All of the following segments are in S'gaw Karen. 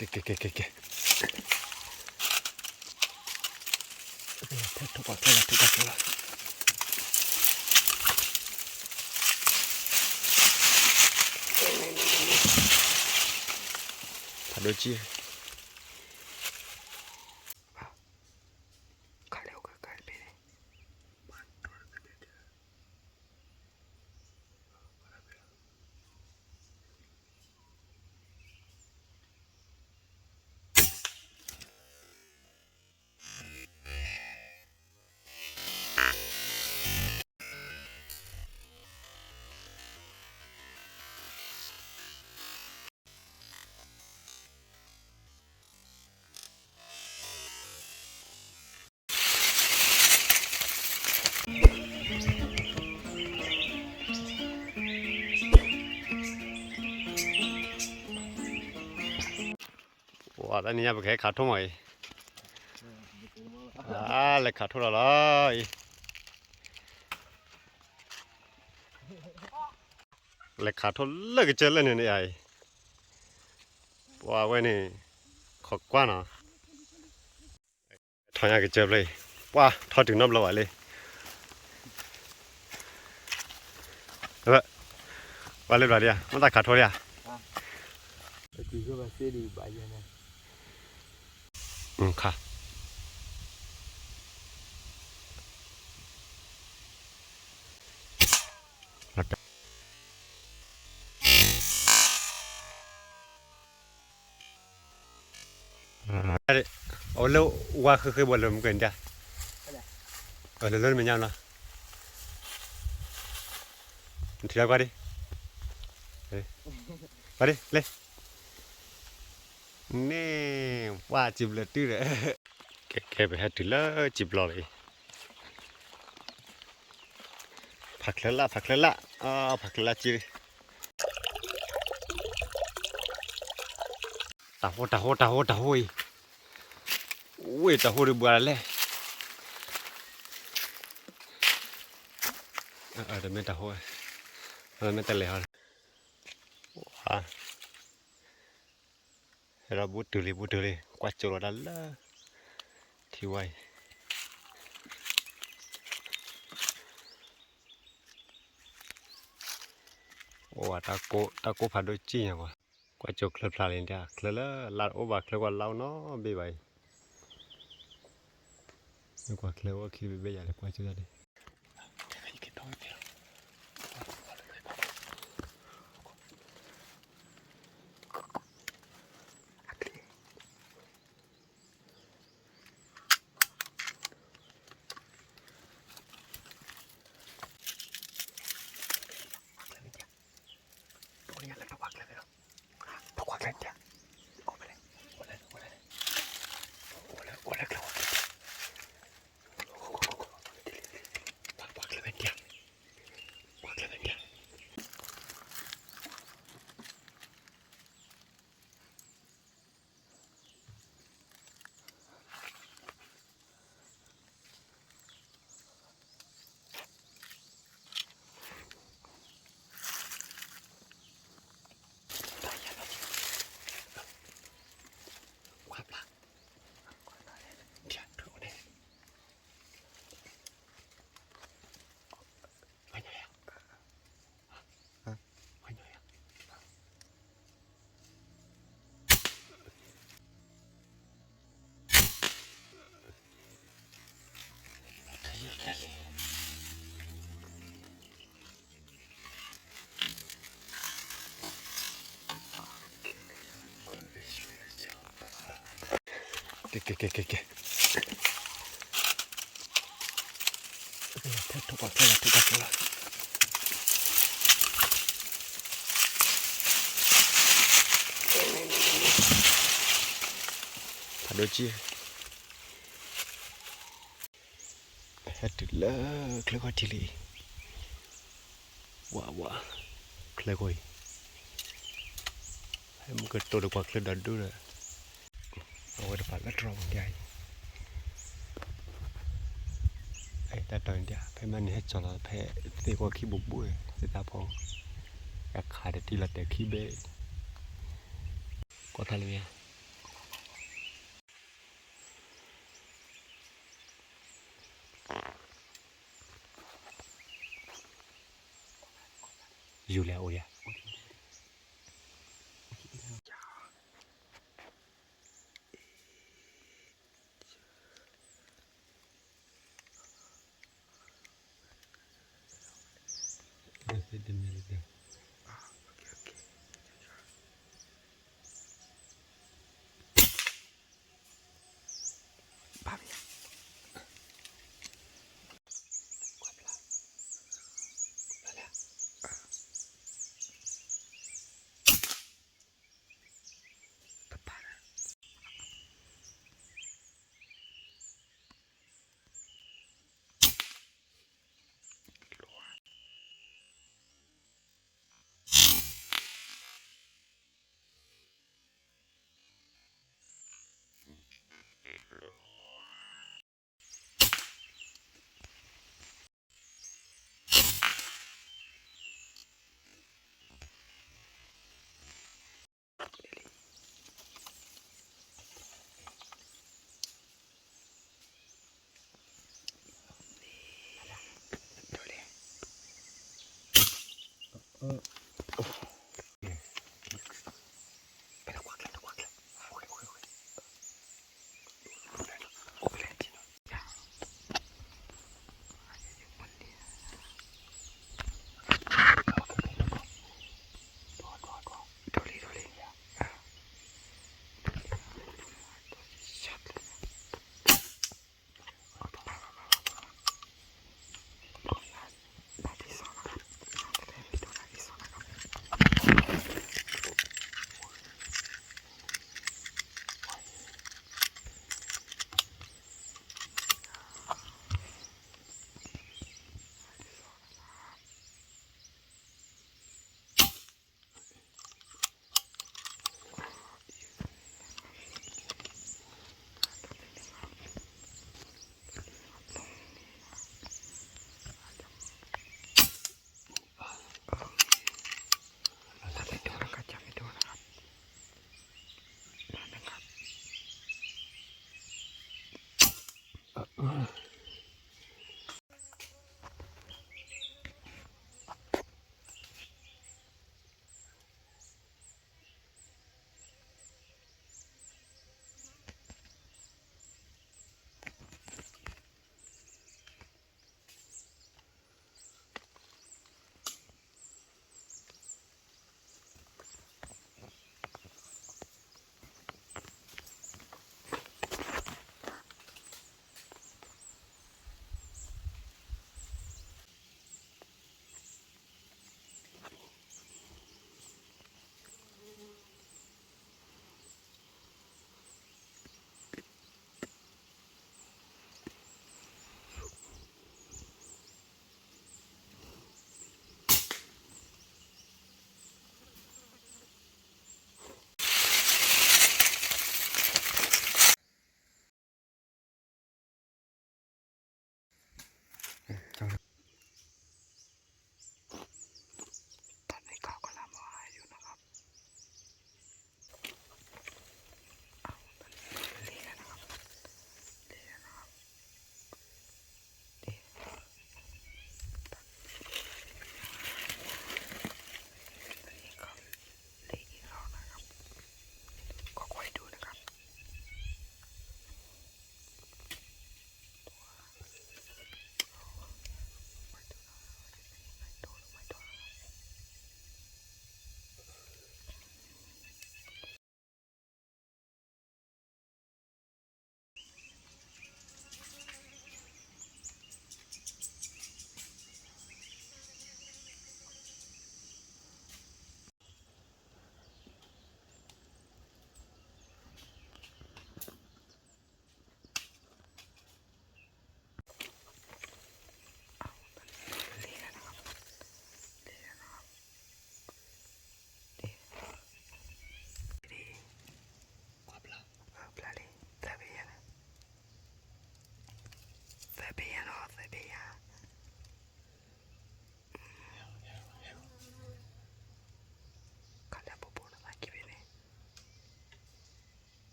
ကဲ ကဲ ကဲ ကဲ ကဲ ထိၣ်ပှၢ်ကျဲလီၤ ထိၣ်ပှၢ်ကျဲလီၤ ဖးဒိၣ်ကံၢ် ခးလၢအိၣ်ကကါတဘ့ၣ်န့ၣ် ပှၤတနံၤညါပကဟဲခးထိၣ်မးအံၤ, လဲၤခးထိၣ်လီၤလီၤအံၤ, လဲၤခးထိၣ်လၢကစၢၢ်လၢန့ၣ်န့ၣ်အံၤ, ပှၤဝဲန့ၣ် ခိးကွၢ်နီၤ ထီၣ်ညါကစၢၢ်ဖျၢၣ်အံၤ, ပှၤထီၣ်တုၤနီတဘျီဘၣ်လံ, ပှၤလၢဘျီဒံးဧါ, မ့ၢ်သးခးထိၣ်ဒံးဧါ, ခါ အဝဲလၢဝါဃ့ဃ့ဘၣ်လၢမုၢ်ကနံၤဒၣ်, အလၢလၢမဲာ်ညါလီၤ, နထံၣ်လၢကွၢ်ဒံး, ကွၢ်ဒံး လဲၤ, န့ၣ် ဝါစံးဘျၢတုၤဒီး, ကဲ ကဲ ပဟဲတုၤလၢစံးဘျီလံ ဖးချၢလၢ် ဖးချၢလၢ်, ဖးချၢလၢ်ကံၢ်လံ, တၢ်ဟိ တၢ်ဟိ တၢ်ဟိ တၢ်ဟိအံၤ, ဝ့ၢ်တၢ်ဟိဒုးဘှါလဲၣ်, တမ့ၢ်တၢ်ဟိ, တမ့ၢ်တလဲၤဟီ, ဟဲဒီးဘူးတုၤလံ ဘူးတုၤလံ ကွၢ်ကၠိလီၤတၢ်လၢ ထံဝါအံၤ, အိၣ်ဝဲ တၢ်ကိးဖးဒိၣ်ကံၢ်ညါကွၢ်, ကွၢ်ကၠိချၢဖျါလံတၢ် ချၢလၢလၢအိၣ်ဘၣ် ချၢကွၢ်လၢအိၣ်နီဘ့ၣ်ဘၣ်အံၤ, ကွၢ်ချၢအိၣ်ခံဘ့ၣ်ဘ့ၣ်ယၤလၢကွၢ်ကၠိတၢ်လံ ကဲ ကဲ ကဲ ကဲ ကဲ ထိၣ်ပှၢ်ကျဲလီၤ ထိၣ်ပှၢ်ကျဲလီၤ ဖးဒိၣ်ကံၢ် ဟဲတုၤလၢချၢခီၣ်ထံးလံ ဝးဝး ချၢခီၣ်အံၤ ဟဲမုၢ်ကတိၤဒီးကွၢ်ချၢဒီဒူၣ်ဒီး အဝဲတပာ်လၢတြီပူၤညါအံၤ အတၢ်တီၤန့ၣ် ဖဲမ့ၢ်န့ၣ်ဟဲကၠီၤလီၤဖဲသ့ၣ်ကီၢ်ခံဘူးဘူး သ့ၣ်တၢ်ဖီ အခးတတံၢ်လီၤတဲာ်ခံဘ့ၣ် ကွၢ်ဖျါလံမ့ၢ်ဧါ ယူၤလဲၣ်အိၣ်ယၤ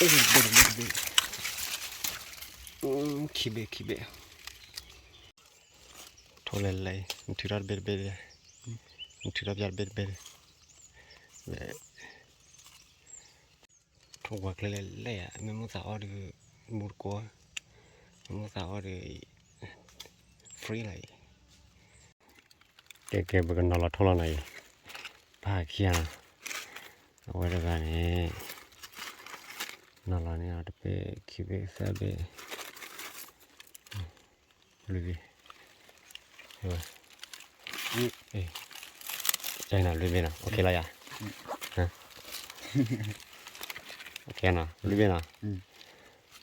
အိၣ်တဘ့ၣ်တဘ့ၣ်တဘ့ၣ်, ခံဘ့ၣ်ခံဘ့ၣ်, ထိၣ်လဲၤလဲၤ, နထုးထီၣ်တဘ့ၣ်တဘ့ၣ်, နထုးထီၣ်ပျၢ်တဘ့ၣ်တဘ့ၣ်, ထိၣ်ပှၤကျဲလဲၤလဲၤဧါ, မ့ၢ်မိၣ်သးအီၣ်ဒီး ဘူးတကိး, မ့ၢ်မိၣ်သးအီၣ်ဒီး free လီၤအံၤ. ကဲကဲ ပကနီၤလီၤထိၣ်လီၤနီၤအံၤ, ပဟးခံဂၤနီၤ, အဝဲတဂၤန့ၣ် နီၤလီၤန့ၢ်အီၤတဘ့ၣ် ခံဘ့ၣ်သၢဘ့ၣ်, လွံၢ်ဘ့ၣ်, ကဲနီၤ လွံၢ်ဘ့ၣ်နီၤ OK လီၤယၤ, နီၤ လွံၢ်ဘ့ၣ်နီၤ,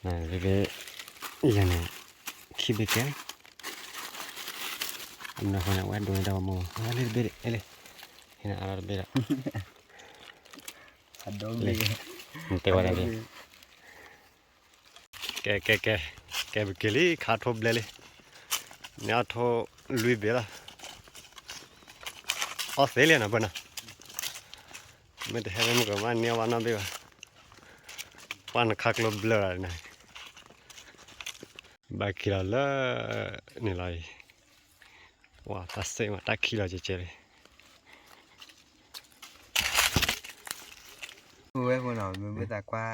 လွံၢ်ဘ့ၣ်, ယၤန့ၣ် ခံဘ့ၣ်ကဲ အမနုၤဃိန့ၣ် အဝဲဒိးန့ၢ်တၢ်ဂီၤမူ အဝဲလၢတဘ့ၣ်ဒံး အဲလံ, ဟံးန့ၢ်အါထီၣ်တဘ့ၣ်ဒီး, တဲဝဲဒၣ်လံ, ကဲကဲကဲ, ကဲပက့ၤလံ ခါထိၣ်ဘျဲလံ, န့ၢ်အီၣ်ထိၣ်လွံၢ်ဘ့ၣ်လီၤ, အီၣ်သ့လံနီၤ ပၢၢ်နီၤ, မ့ၢ်တဟဲလၢမုၢ်ကမၣ်န့ၢ်အီၣ်ဘၣ်နီတဘ့ၣ်ဘၣ်, ပှၢ်နခါကျိဘျၢလီၤန့ၣ်, ဘၣ်က့ၤလီၤလၢ န့ၣ်လီၤအံၤ, ဝါ တၢ်စ့ၣ်မး တၢ်ခံးလီၤကဲကဲလံ. ဝဲဖိနီၤ မ့ၢ်မ့ၢ်သးကွၢ်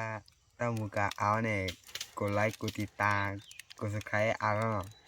တၢ်မူကအါအီၤန့ၣ် ကိး like ကိး တံတာ် ကိး subscribe အါထီၣ်နီၤ.